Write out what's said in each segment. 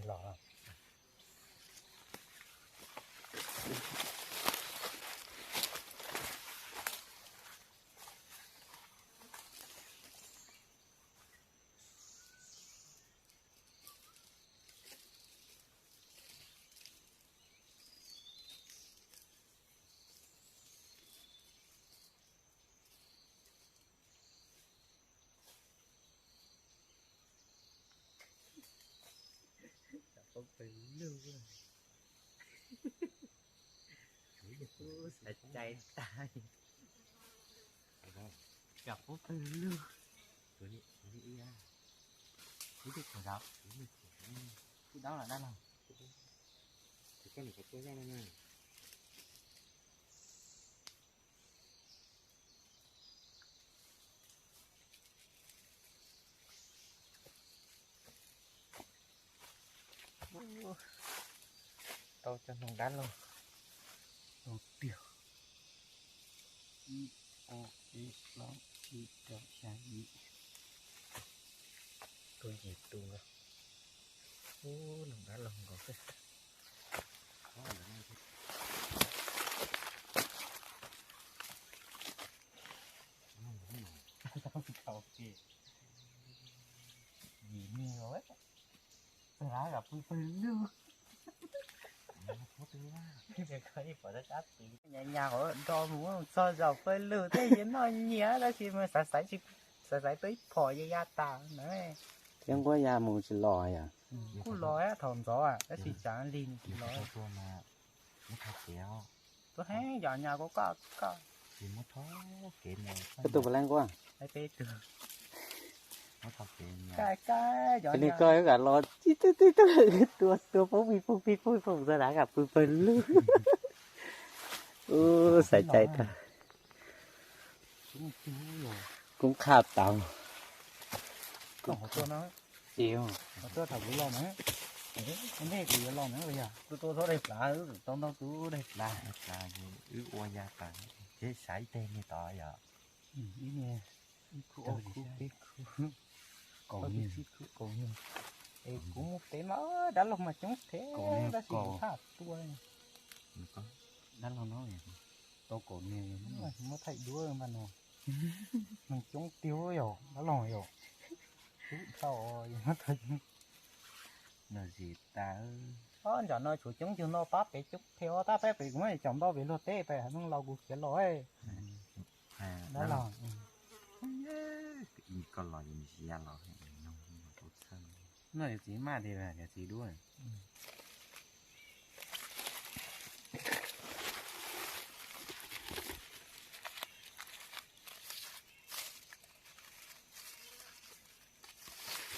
Los. Cov pub pawg lug, xav cai tas. Cov pub pawg lug. Pub dab los dab los. Tau cov noog dab laug tau tiag. Ib, ob, peb, plaub, tsib, rau, xya, yim. Tau yim tus. Ub, noog dab laug nkaus xwb. Yim niag, pawg lug. Nyas nyas hov do mus txog zaum pawg lug thiab, nyias noj nyias tab sis mas xav xaiv, xav xaiv tuaj ib phom ya ya tas na. Thiab nquab ya mus tsis los yom. Kuj los thaum ntxov tab sis tsam li tsis los. Tus heev yom, nyas kuv koj koj. Koj tus puas leej nquab? Peb tus. Koj koj, koj los tib tib tib, tua tua poob pig poob pig poob poob, txog dav kam pw pawg lug. Ub, xav cai tag. Kub qhaj tau. Tsis, nej kuv yuav los na, tus tua txhob daig plav, tau ntau tus daig plav. Wb ua ya tas, ces xav ib teg niag tod yom. Ib niag, ib khub, ob khub, peb khub, kaum niag, tsib khub, kaum niag. Es kuv mus pem mas dab laug mas coob thiab, tab sis kuv txhaj tua. Dab laug no tau kaum niag, muab thaij duab npaj no. Neeg coob tiag yom, dab laug yom. Tub dhau yog muab thaij. Los zis tas. Ob, ntsam no tshuav coob yug no pab pem coob thiab, tab peb pem kuv muab caum ntau pem luag teb pem hav zoov laus kuv khiav los. Dab laug. Koj los yus ya los, no yus txiv maj tiag, yus txiv duab.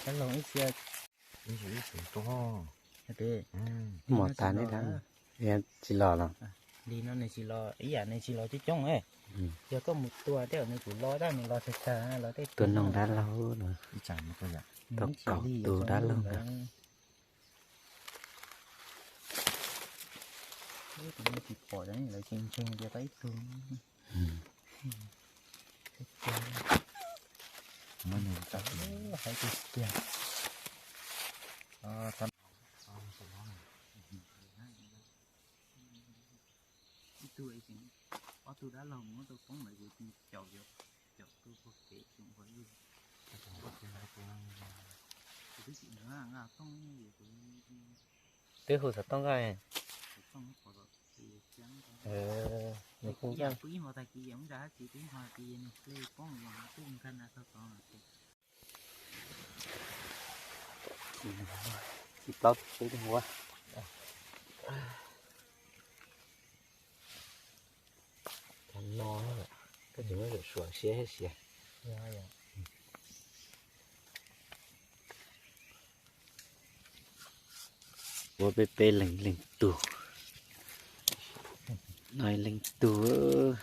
Dab laug ib txhia. Mus tas neb dab, tsis los los. Li no nws tsis los, ib yam nws tsis los coob coob. Yog koj mus tua tej nws kuj los, tab nws los tag tag los tej tua noog dab laug los. Tau kaum tus dab laug ntawd. Tus no tsis pom, lawv tsis ntseeg tias tau ib tug. Hais tiag tiag. Ib tug, ob tug dab laug muab tau poob lawm, kuv caum, caum tua pog kev tsoom pog lug. Kuv twb tsis nqa tooj, twb hu xov tooj nqa. Nws hu ib hmo tag kis, mus nram hab tsis, twb ib hmo tag kis nws hle poob los twb nqa na tau tod. Tsis plaub teb ua. Cov no, koj tsis muab suam siab thiab sia. Ua peb peb leeg leej tug, no leej tug.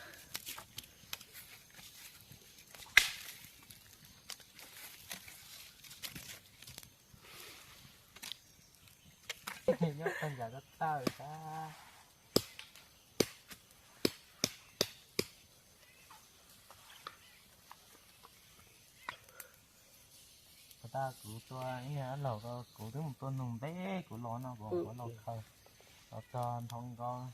Nyob tag ntsam ko taw sab. Qhov Tag kuv tua ib laug ko, kuv twb mus tua noog ntev kuv los no, kuv los khaws los txog nthov nkaus,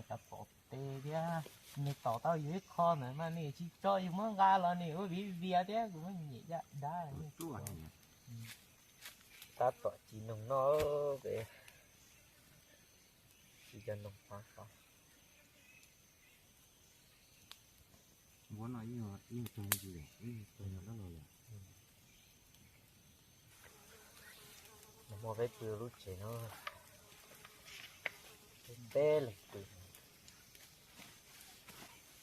cov pom tes thiab. Nws tom tau yus ib qho ntawd mas nws tsis tso yus muab nqa los nws ua viv vias thiab, kuv muab nyiam yaj dab. Tab tom ci noog noj pem, ci cov noog qab qab. Npua no yeej tug ntsis, yeej tug dab laug yom. Nag hmo peb pw lub tsev no, peb leeg pw.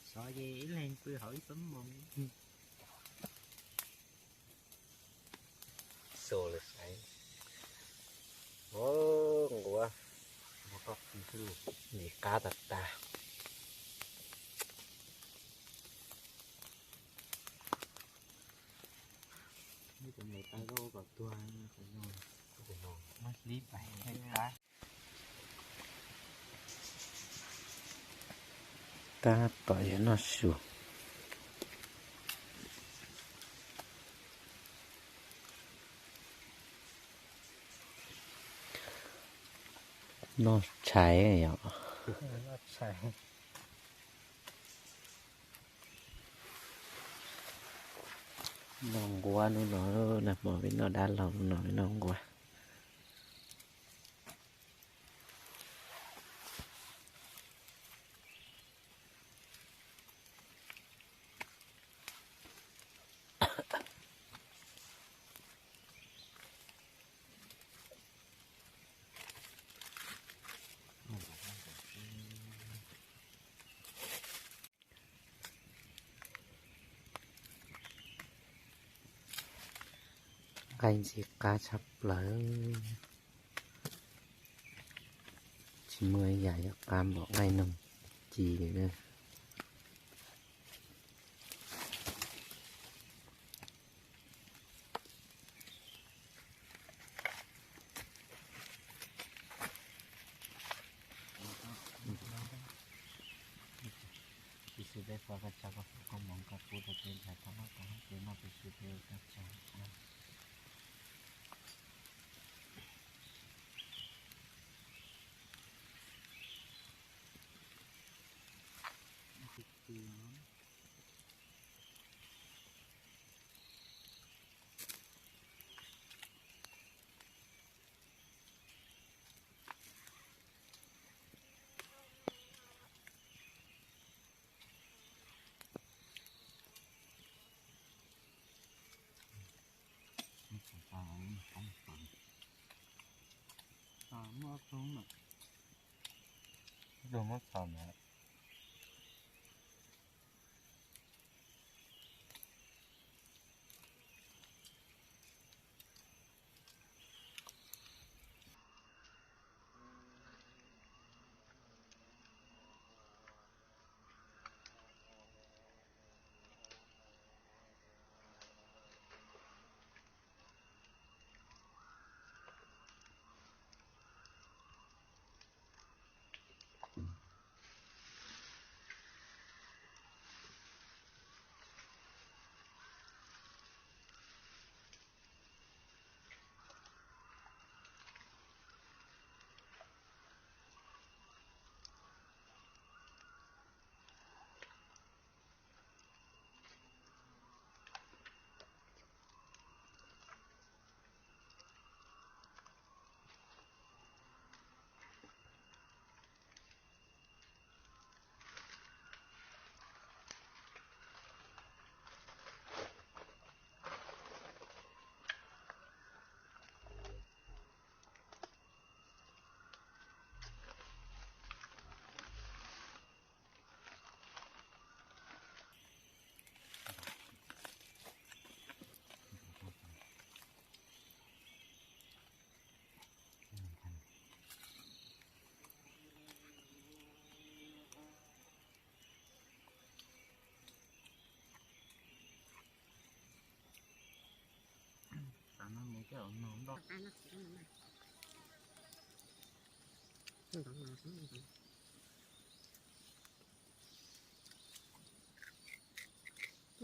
Xyov ces ib leeg pw hauv ib xab moos. Xus lawm xaiv. Nquav, nws qab tas tas. Tab tom yuav noj su. Noj tshais yom. Noj nquab hnub no, nag hmo peb noj dab laug, hnub no peb noj nquab. Nqaij ntxim qab tshaj plaws, tsis muaj ib yam yuav qab npaum nqaij noog ci li na. Tus xwb peb pab koj tsa koj foom koob hmoov koj pub rau peb nrhiav tau noj tau haus peb noj, tus xwb peb ua koj tsa. Muab txog na.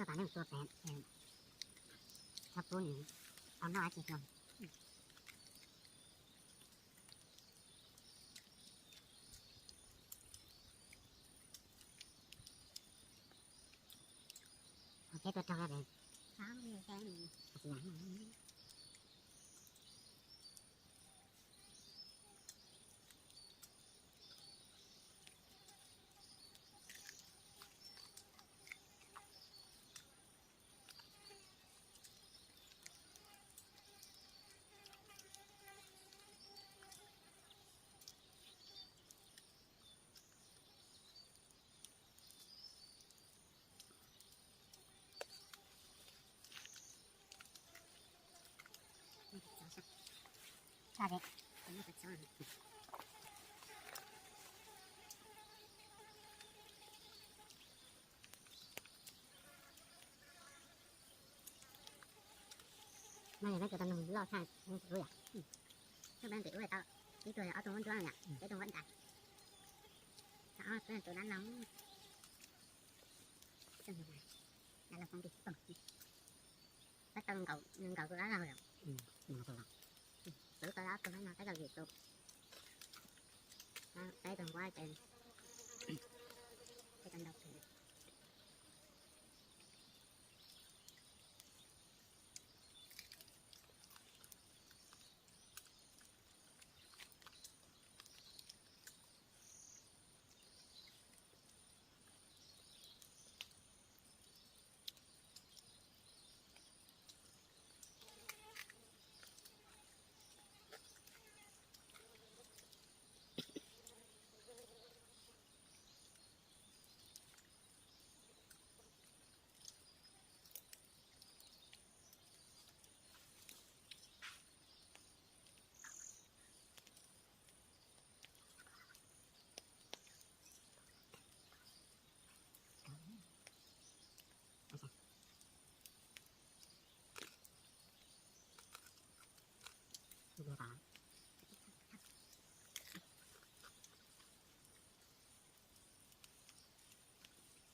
Noj tas neeg tua pem, txhob pub nws. Tau noj tsis hloov. Ua keb tuaj rog pem. No yog peb tus tau nug loj tshaj lub yom. Peb ntim ub tau ib tug ob tug muab ntsuab yom, peb tug muab ntais. Ob tug dab no, dab laug poob ti poob. Peb tau nkaus tus dab laug lawm. Tus tau ob tug no peb tau yim tus. Peb tug nquab ces peb tau ntau tus. Ntsia tas.